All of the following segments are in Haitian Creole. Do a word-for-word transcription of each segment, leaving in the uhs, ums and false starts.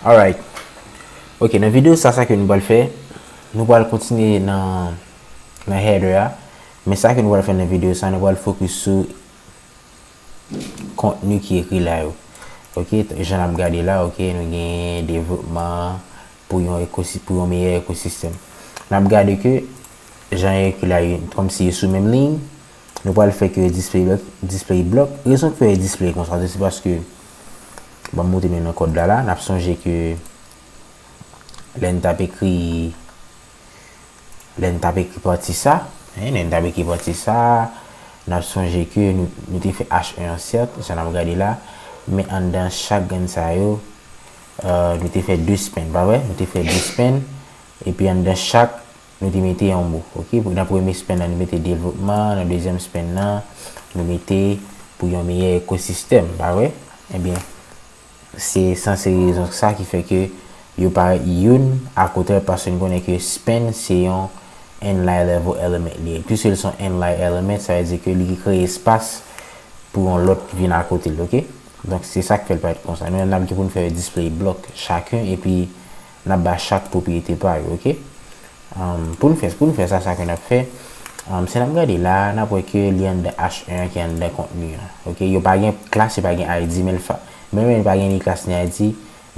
Alright. Ok, nan videyo sa, sa ke nou pral fè, nou pral kontinye nan, nan header a. Men sa ke nou pral fè nan videyo sa, nou pral focus sou kontni ki ekri la yo. Ok, jan n ap gade la, ok, nou gen devlopman pou yon ekosi-, pou yon meyè ekosistèm. N ap gade ke jan yo ekri la yo, kòmsi yo sou menm liy, nou pral fè ke display block, display block. Rezon ki fè yo display konsa, se paske, ban m montre nou nan kòd la la, n ap sonje ke lè n t ap ekri, lè n t ap ekri pati sa, hein, lè n t ap ekri pati sa, n ap sonje ke nou, nou te fè H un an sèt, jan n ap gade la, men anndan chak grenn sa yo, euh, nou te fè de span, pa vre? Nou te fè de span, epi anndan chak, nou te mete yon mo, ok? Pou, nan premye span nan, nou mete devlopman, nan dezyèm span nan, nou mete pou yon meyè ekosistèm, pa vre? Ebyen, se sanse rezon sa ki fè ke yo parèt youn akote lòt, paske nou konnen ke span se yon n-line level element li ye. Piske l se yon n-line element, sa vle di ke li kreye espas pou yon lòt vin akote l, ok? Donk, se sa k fè l parèt konsa. Nou menm, n ap gen pou n fè display block chaken, epi n ap ba chak pwopriyete pa yo, ok? Um, pou n fè, pou n fè sa, sa ke n ap fè, um, si n ap gade la, n ap wè ke li anndan H un an ki anndan kontni an. Ok, yo pa gen klas, yo pa gen I D, men l fa-, men, men li pa gen ni klas ni I D,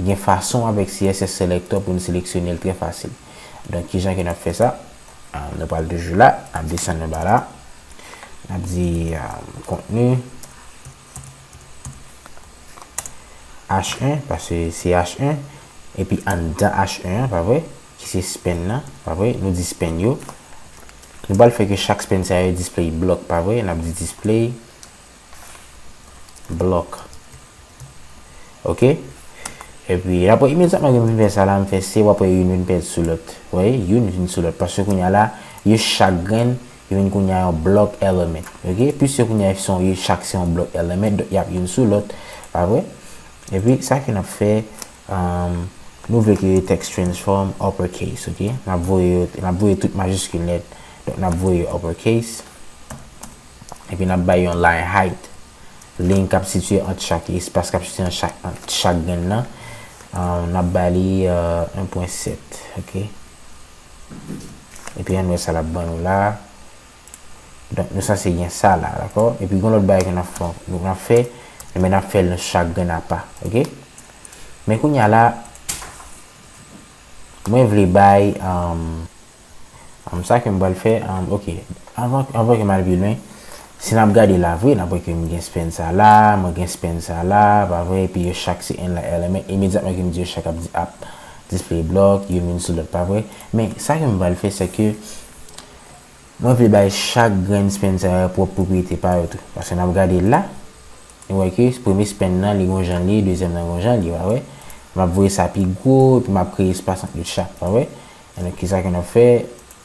gen fason avèk C S S selector pou n seleksyone l trè fasil. Donk, kijan ke n ap fè sa? Um, nou pral toujou la, n ap desann anba la, n ap di, um, kontni, H un, paske se H un, epi anndan H un an, pa vre, ki se span nan, pa vre, nou di span yo. Nou pral fè ke chak span sa yo display block, pa vre, n ap di display block. Ok? Epi, apre, imedyatman ke m fin fè sa la, m fè se, w ap wè youn vin pèdi sou lòt. Ou wè, youn vin sou lòt. Paske kounye a la, yo chak grenn, yo vin kounye a yon block element. Ok? Piske kounye a, yo chak se yon block element, donk y ap youn sou lòt. Pa vre? Epi, sa ke n ap fè, um, nou vle ke text transform uppercase, ok? N ap voye yo, n ap voye tout majiskil nèt. Donk, n ap voye yo uppercase. Epi, n ap bay yon line height. Liy k ap sitiye ant chak, espas k ap sitiye ant chak, ant chak grenn nan. Um, n ap ba li, euh, en pwen sèt, ok? Epi, ann wè sa l ap ban nou la. Donk, nou sanse gen sa la, dakò? Epi, gen lòt bagay ke n ap fè, nou, n ap fè, men n ap fè l nan chak grenn apa, ok? Men kounye a la, mwen vle bay, um, um, sa ke m pral fè, um, ok, anvan, anvan ke m al pi lwen, si n ap gade la vre, n ap wè ke m gen span sa la, mwen gen span sa la, pa vre, epi yo chak se n-line element, imedyatman ke m di yo chak ap, ap display block, youn vin sou lòt, pa vre? Men, sa ke m pral fè, se ke, Mwen vle bay chak grenn span sa yo pwòp pwopriyete pa yo tou. Paske n ap gade la, nou wè ke premye span nan, li gon jan li ye, dezyèm nan gon jan li ye, pa vre? M ap voye sa pi gwo, epi m ap kreye espas ant yo chak, pa vre? E donk, kisa ke n ap fè?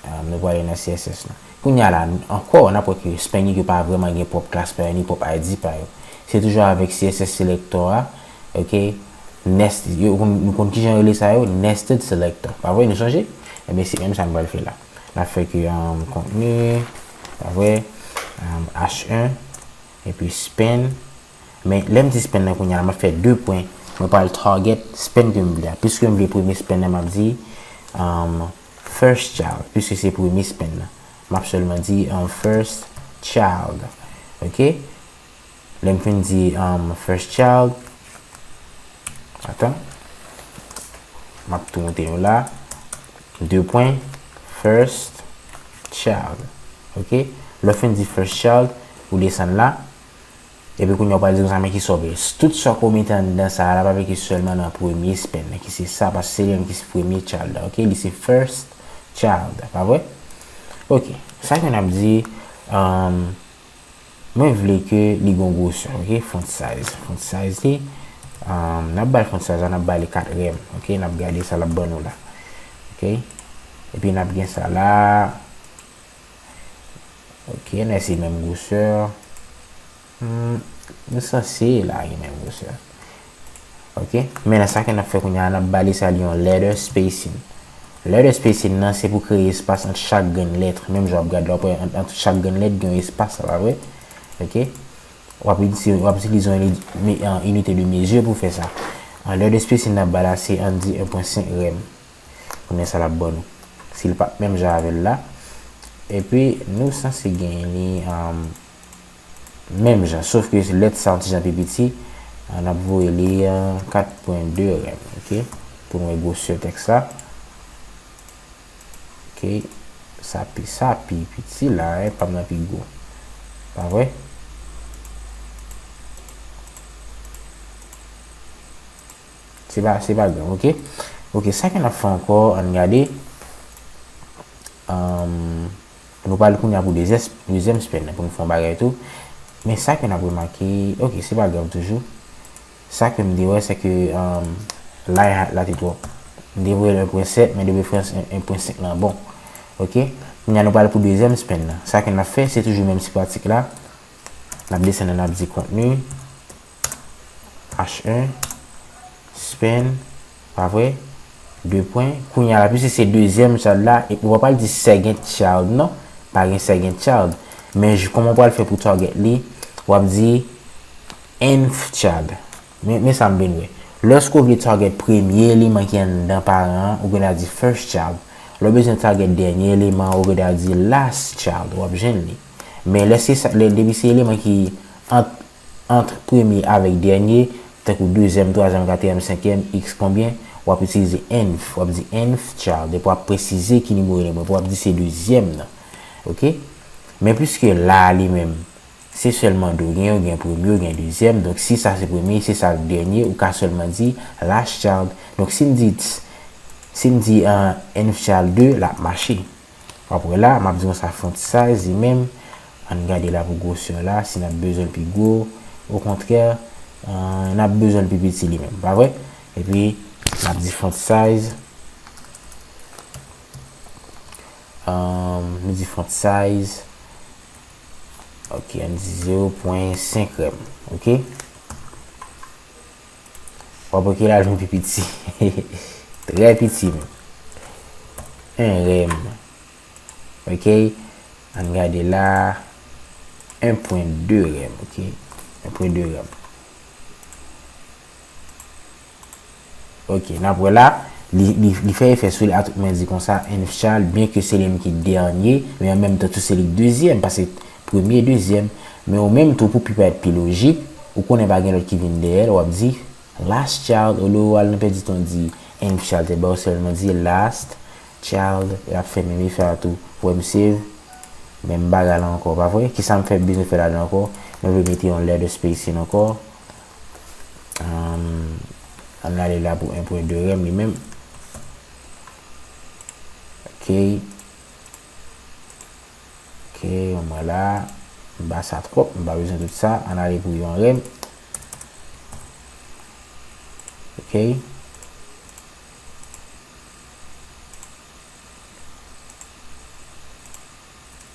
Ah, nou prale nan C S S la. Kounye a la, ankò, n ap wè ke span yo pa vrèman gen pwòp klas pa yo, ni pwòp I D pa yo. Se toujou avèk C S S selector a, ok? Nest, yo konn, nou konn kijan yo rele sa yo? Nested selector. Pa vre, nou sonje? Ebyen, se menm sa nou pral fè la. N ap fè ke, um, kontni, pa vre, um, H un, epi span. Men, lè m di span nan kounye a, m ap fè de pwen. Mwen pral target span ke m vle a. Piske m vle premye span nan, m ap di, um, first child, piske se premye span nan. M ap sèlman di, um, first child. Ok? Lè m fin di, um, first child, atan, m ap tou montre nou la, de pwen, first child. Ok? Lè w fin di first child, ou desann la, epi kounye a w pral di konsa, men kisa w vle. Tout sa ke w mete anndan sa a la, pa vle ke sèlman nan premye span nan, ki se sa, paske se li menm ki se premye child la, ok? Li se first child, pa vre? Ok, sa ke n ap di, um, mwen vle ke li gon gwosè, ok? Font size. Font size li, um, n ap ba l font size la, n ap ba li katriyèm, ok? N ap gade sa l ap ban nou la, ok? Epi n ap gen sa la, ok, n ap eseye menm gwosè. Hmm, nou sanse la gen menm gwosè. Ok, men nan sa ke n ap fè kounye a, n ap ba li sa li yon letter spacing. Letter spacing nan, se pou kreye espas ant chak grenn lèt. Menm jan w ap gade la, w ap wè ant, ant chak grenn lèt, gen yon espas, sa pa vre? Ok? W ap itilize, w ap itilize yon ini-, me-, yon inite de mezi pou fè sa. Lè de spacing n ap ba la se ann di en pwen senk rem. Kounye a sa l ap ban nou. Si l pa t menm jan avè l la. Epi nou sanse gen li um, menm jan. Sof ke lèt sa yon ti jan pi piti. N ap voye li kat pwen de rem. Ok. Pou nou wè gwosè tèks la. Ok. Sa pi, sa pi piti la, eh, pa m nan pi gwo. Pa vre? Se pa, se pa grav, ok? Ok, sa ke n ap fè ankò, ann gade. Um, nou pral kounye a pou dezyèm, dezyèm span nan, pou nou fè yon bagay tou. Men sa ke n ap remake, ok, se pa grav toujou. Sa ke m te wè, se ke um, la, la te twòp. M te voye l en pwen sèt, men de preferans en pwen senk lan bon. Ok? Kounye a nou pral pou dezyèm span nan. Sa ke n ap fè, se toujou menm ti pratik la. N ap desann, n ap di kontni. H un, span, pa vre? De pwen. Kounye a la, piske se dezyèm child la, epi w pa pral di second child, non. Pa gen second child. Men kòman w pral fè pou target li, w ap di nth child. Men, men sa m vin wè. Lòske w vle target premye eleman ki anndan paran an, ou gen dwa di first child. Lè w bezwen target dènye eleman, ou gen dwa di last child. W ap jwenn li. Men lè se sa, lè, depi se eleman ki ant, ant premye avèk dènye, tankou dezyèm, twazyèm, katriyèm, senkyèm, x konbyen, w ap itilize nth, w ap di nth child, epi w ap presize ki nimewo eleman, epi w ap di se dezyèm nan. Ok? Men piske la a li menm, se sèlman de w gen, ou gen premye, ou gen dezyèm. Donk, si sa se premye, si sa dènye, ou ka sèlman di last child. Donk, si m di, si m di uh, nth child de, l ap mache. W ap wè la, m ap di konsa font size li menm. Ann gade la pou gwosè la, si n ap bezwen l pi gwo. Okontrè, uh, n ap bezwen l pi piti li menm, pa vre? Epi, n ap di font size. Um, nou di font size. Ok, ann di zewo pwen senk rem. Ok. W ap wè ke l al vin pi piti. Trè piti menm. En rem. Ok. Ann gade la. En pwen de rem. Ok. En pwen de rem. Ok, n ap wè la, li, li, li fè efè sou li, atout mwen di konsa, nth child, byenke se li menm ki dènye, men an menm tan tou se li k dezyèm, paske premye, dezyèm, men ou menm tou pou pi parèt pi lojik, ou konnen pa gen lòt ki vin dèyè l, w ap di last child, olye w al nan pèdi tan di nth child, te ba w sèlman di last child, l ap fè menm efè a tou, w wè m save, menm bagay la ankò, pa vre? Kisa m fè bezwen fè ladan ankò? Mwen vle mete yon letter spacing ankò. Um, ann ale la pou en pwen de rem li menm. Ok. Ok, yon mwen la. M ba sa twòp, m pa bezwen tout sa. Ann ale pou yon rem. Ok.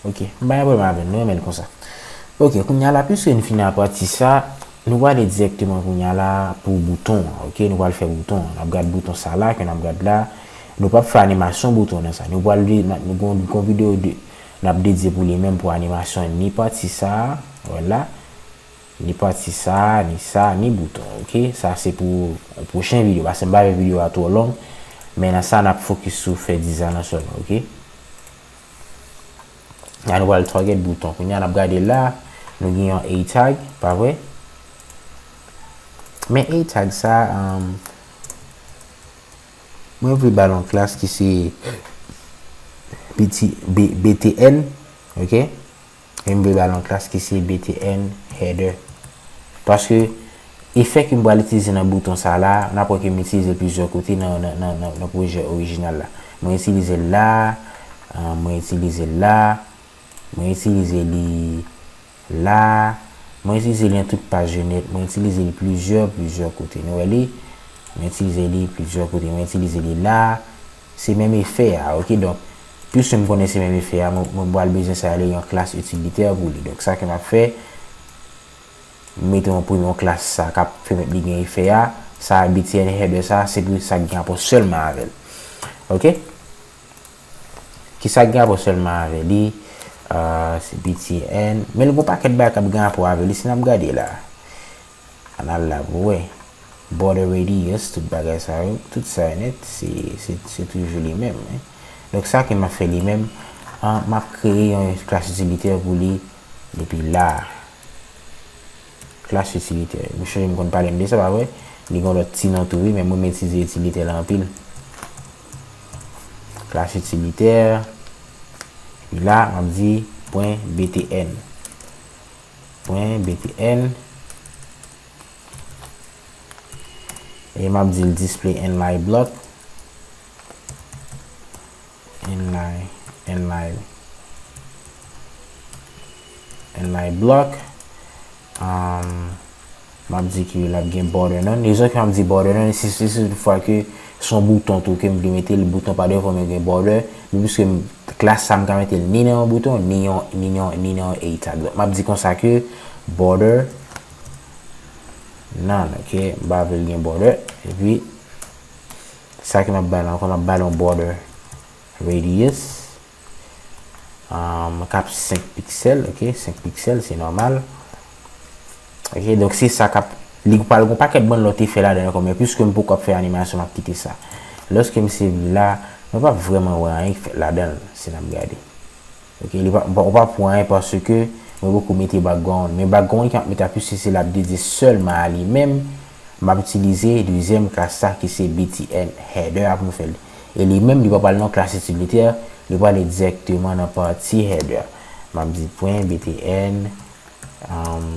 Ok, m pa gen pwoblèm avè l, nou renmen l konsa. Ok, kounye a la, piske n fin a pati sa, nou prale dirèkteman kounye a la pou bouton an, ok? Nou pral fè bouton an. N ap gad bouton sa la, ke n ap gad la. Nou p ap fè animasyon bouton nan sa. Nou pral, nou gon, gon videyo de, n ap dedye pou li menm pou animasyon, ni pati sa, wè la. Ni pati sa, ni sa, ni bouton, ok? Sa se pou yon pwochen videyo, paske m pa vle videyo a twò long, men nan sa n ap fokis sou fè dizay lan sèlman, ok? La nou pral target bouton. Kounye a n ap gade la, nou gen yon A tag, pa vre? Men A tag sa, um, mwen vle ba l yon klas ki se B T, B, B T N, ok? E m vle ba l yon klas ki se B T N header. Paske efè ke m pral itilize nan bouton sa la, n ap wè ke m itilize l plizyè kote nan, nan, nan, nan, nan pwojè orijinal la. Mwen itilize l la, ah, mwen itilize l la, mwen itilize li la, mwen itilize li nan tout paj yo nèt, mwen itilize li plizyè, plizyè kote. Nou wè li, mwen itilize li plizyè kote, mwen itilize li la, se menm efè a, ok? Donk, piske m konnen se menm efè a, mwen, mwen pral bezwen sa rele yon klas itilitè pou li. Donk, sa ke m ap fè, m mete yon premye yon klas sa k ap pèmèt li gen efè a, sa B T N header sa, se pou sa k gen rapò sèlman avè l. Ok? Kisa k gen rapò sèlman avè li? Ah, se B T N. Men l gon pakèt bagay k ap gen rapò avè li, si n ap gade la. Ann al la pou wè. border radius, tout bagay sa yo, tout sa yo nèt, se, se, se toujou li menm, wi. Donk sa ke m ap fè li menm, an, m ap kreye yon klas itilitè pou li depi la. Klas itilitè. M sonje m konn pale m de sa, pa vre? Li gen lòt ti non tou, wi, men mwen m itilize itilitè la anpil. Klas itilitè. Epi la, m ap di pwen B T N. Pwen B T N. E m ap di l display inline block. Inline, inline, inline block. Um, m ap di ke l ap gen border none. Rezon ke m ap di border none, se, se, se tout fwa ke se yon bouton tou ke m vle mete, l bouton pa defo, men gen border. Men piske m, klas sa m ka mete l ni nan yon bouton, ni yon, ni nan, ni nan yon A tag. Donk, m ap di konsa ke border none, ok? M pa vle l gen border. Epi, sa ke m ap ba l ankò, m ap ba l yon border radius. Um, k ap senk piksèl, ok? Senk piksèl, se nòmal. Ok, donk se sa k ap, li pral gon pakèt bann lòt efè ladan l ankò, men piske m poko ap fè animasyon, m ap kite sa. Lòske m save li la, mwen p ap vrèman wè anyen k fèt ladan l, si n ap gade. Ok, li pa, ou pa pou anyen paske mwen poko mete background. Men background ke m ap mete a, piske se l ap dedye sèlman a li menm, m ap itilize dezyèm klas sa ki se B T N header a pou m fè l. E li menm, li pa pral nan klas itilitè, li pral direkteman nan pati header. M ap di pwen B T N, um,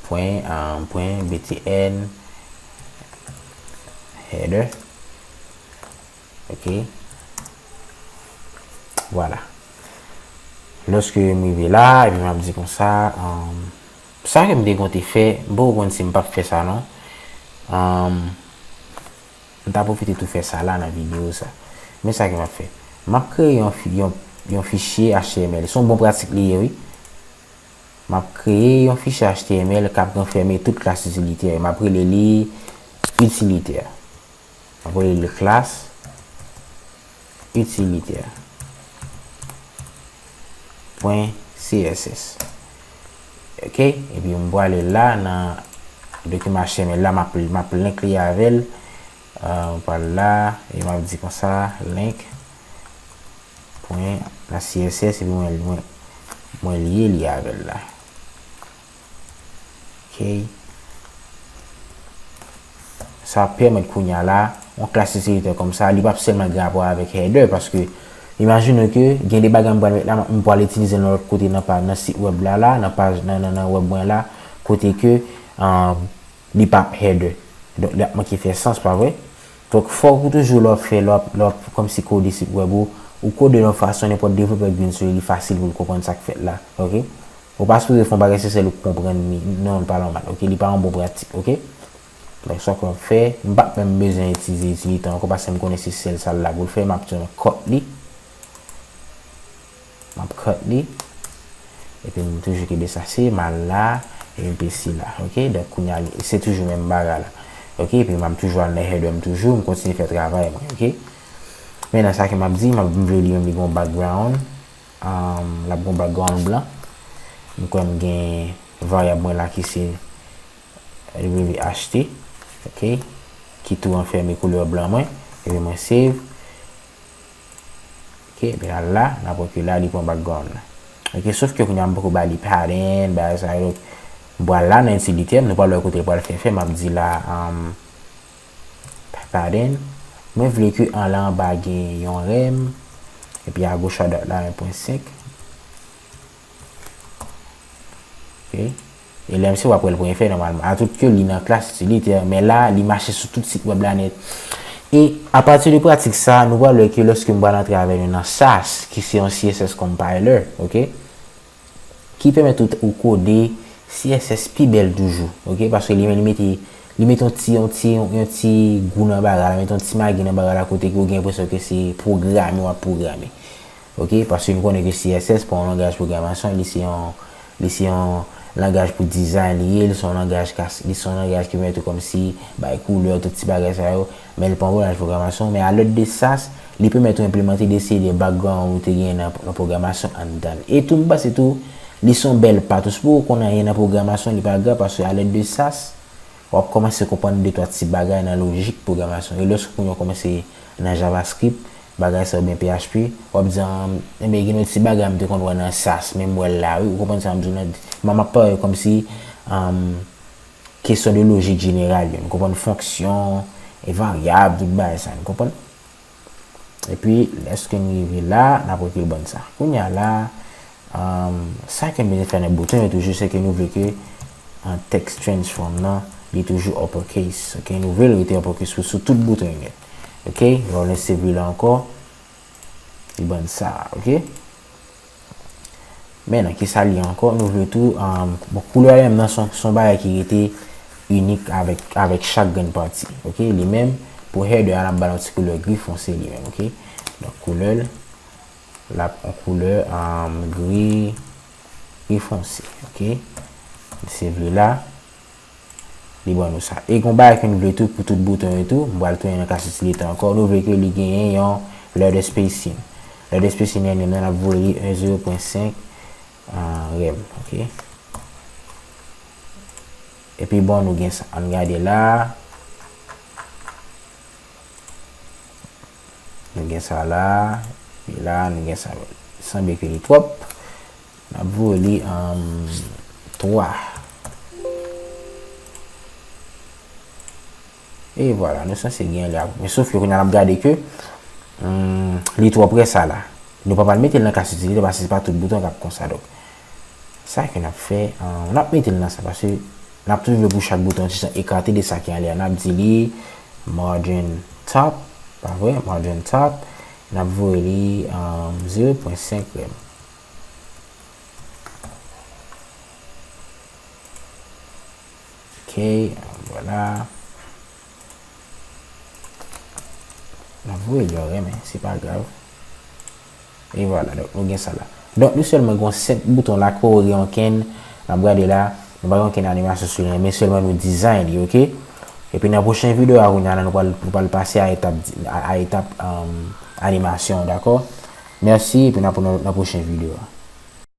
pwen, um, pwen B T N header. Ok. Vwala. Lòske m rive la, epi m ap di konsa, um, sa ke m te konte fè, m poko konn si m p ap fè sa non. Um, m ta pwofite tou fè sa la nan videyo sa. Men sa ke m ap fè. M ap kreye yon, fi- yon, yon fichye H T M L. Se yon bon pratik li ye, wi. M ap kreye yon fichye H T M L k ap ranfème tout klas itilitè yo. M ap rele li itilitè. M ap rele li klas itilitè pwen C S S. Ok? Epi m prale la nan dokiman H T M L la, m ap, m ap link li avè l. Euh, m pral la, e m ap di konsa, link pwen la C S S, epi mwen, mwen, mwen lye li avè l la. Ok. Sa pèmèt kounye a la, yon klas itilitè kòm sa, li p ap sèlman gen rapò avèk header, paske imajine ke gen de bagay m pral met la, m pral itilize l nan lòt kote nan pa, nan sit wèb la, la, nan paj, nan, nan, nan wèb mwen la, kote ke, euh, li p ap header. Donk, li ap manke fè sans, pa vre? Donk, fòk ou toujou lè w ap fè, lè w ap, lè w ap kòmsi kode sit wèb ou, ou kode l yon fason nenpòt devlopè k vin sou li, li fasil pou l konprann sa k fèt la, ok? Ou pa sipoze fè yon bagay se sèl ou k konprann li, non, li pa nòmal, ok? Li pa yon bon pratik, ok? Donk, sa ke w ap fè, m p ap menm bezwen itilize itilitè ankò, paske m konnen se sèl sa l la pou l fè, m ap tou cut li. M ap cut li. Epi m toujou kenbe sa, se m al la, epi m pesi la, ok? Donk, kounye a, se toujou menm bagay la. Ok, epi m ap toujou al nan header m toujou, m kontinye fè travay mwen, ok? Men nan sa ke m ap di, m ap, m vle li menm li gen yon background. Um, l ap gen yon background blan. M kwè m gen varyab mwen la ki se W H T, ok, ki tou ranfème koulè blan mwen, epi mwen save. Ok, epi la, la, n ap wè ke la, li pran background la. Ok, sof ke kounye a m poko ba li pattern, bagay sa yo. M pral la nan itilitè m, nou pral wè kote l pral fè efè, m ap di la, um, pattern. Mwen vle ke anlè anba gen yon rèm, epi agoch a dwat la, yon pwen senk. Ok. E lè m se w ap wè l pran efè nòmalman. Atout ke li nan klas itilitè, men la, li mache sou tout sit wèb la nèt. E apati de pratik sa, nou pral wè ke lòske m pral antre avè nou nan Sass, ki se yon C S S compiler, ok? Ki pèmèt ou, ou kode C S S pi bèl toujou, ok? Paske li, li mete, li mete yon ti, yon ti, yon, yon ti gou nan bagay la, mete yon ti magi nan bagay la kote ke ou gen enpresyon ke se pwograme w ap pwograme. Ok, paske nou konnen ke C S S pa yon langaj pwogramasyon, li se yon, li se yon langaj pou design li ye, li se yon langaj kas, li se yon langaj ki pèmèt ou kòmsi bay koulè, tout ti bagay sa yo, men li pa yon langaj pwogramasyon, men à l'aide de Sass, li pèmèt ou enplimante de seri de background ou te gen nan, nan pwogramasyon anndan l. E tou, m panse tou, Li se yon bèl pa tou. Si w pa konn anyen nan pwogramasyon, li pa grav, paske alèd de sas, w ap kòmanse konprann de twa ti bagay nan lojik pwogramasyon. E lòske kounye a w kòmanse nan JavaScript, bagay sa oubyen P H P, w ap di, um, enben, gen yon ti bagay m te konn wè nan sas, men m wè l la, wi, ou konprann sa m di w la? M ap pale kòmsi, um, kesyon de lojik jeneral yo. Nou konprann fonksyon, e varyab, tout bagay sa, nou konprann? Epi, lèske n rive la, n ap rekile bòn sa. Kounye a la, um, sa ke n bezwen fè nan bouton yo toujou, se ke nou vle ke, uh, text transform nan, li toujou uppercase. Ok, nou vle l rete uppercase sou, sou tout bouton yo nèt. Ok, nou save li la ankò. Li ban n sa, ok? Men nan ki sa li ye ankò, nou vle tou, um, bon, koulè a li menm nan se yon, se yon bagay ki rete inik avèk, avèk chak grenn pati, ok? Li menm, pou header a, n ap ba l yon ti koulè gri fonse li menm, ok? Donk, koulè l, l ap yon koulè, um, gri, gri fonse, ok? Save li la. Li ban nou sa. E gon bagay ke nou vle tou pou tout bouton yo tou, m pral tounen nan kas itilite ankò. Nou vle ke li genyen yon letter spacing. Letter spacing nan, n ap voye li yon zewo pwen senk, ah, rem, ok? Epi bon, nou gen sa. Ann gade la. Nou gen sa la. Epi la, nou gen sa. Sanble ke li twòp. N ap voye li, um, twa. E vwala, nou sanse gen li ap. Men sof ke kounye a n ap gade ke, um, li twò pre sa la. Nou pa pral mete l nan kas itilite paske se pa tout bouton k ap konsa. Donk, sa ke n ap fè, um, n ap mete l nan sa paske n ap toujou vle pou chak bouton ti jan ekate de sa ki anlè a. N ap di li margin top, pa vre? Margin top. N ap voye li, um, zewo pwen senk rem. Ok, vwala. N ap voye li, men se pa grav. E vwala, donk nou gen sa la. Donk nou sèlman gen senk bouton la, kore ankenn, n ap gade la, nou pa gen ankenn animasyon sou li, men sèlman nou design li, ok? Epi nan pwochen videyo a, kounye a la, nou pral, nou pral pase a etap, a, a etap, um, animasyon, dakò? Mèsi, epi n ap wè nan, nan pwochen videyo a.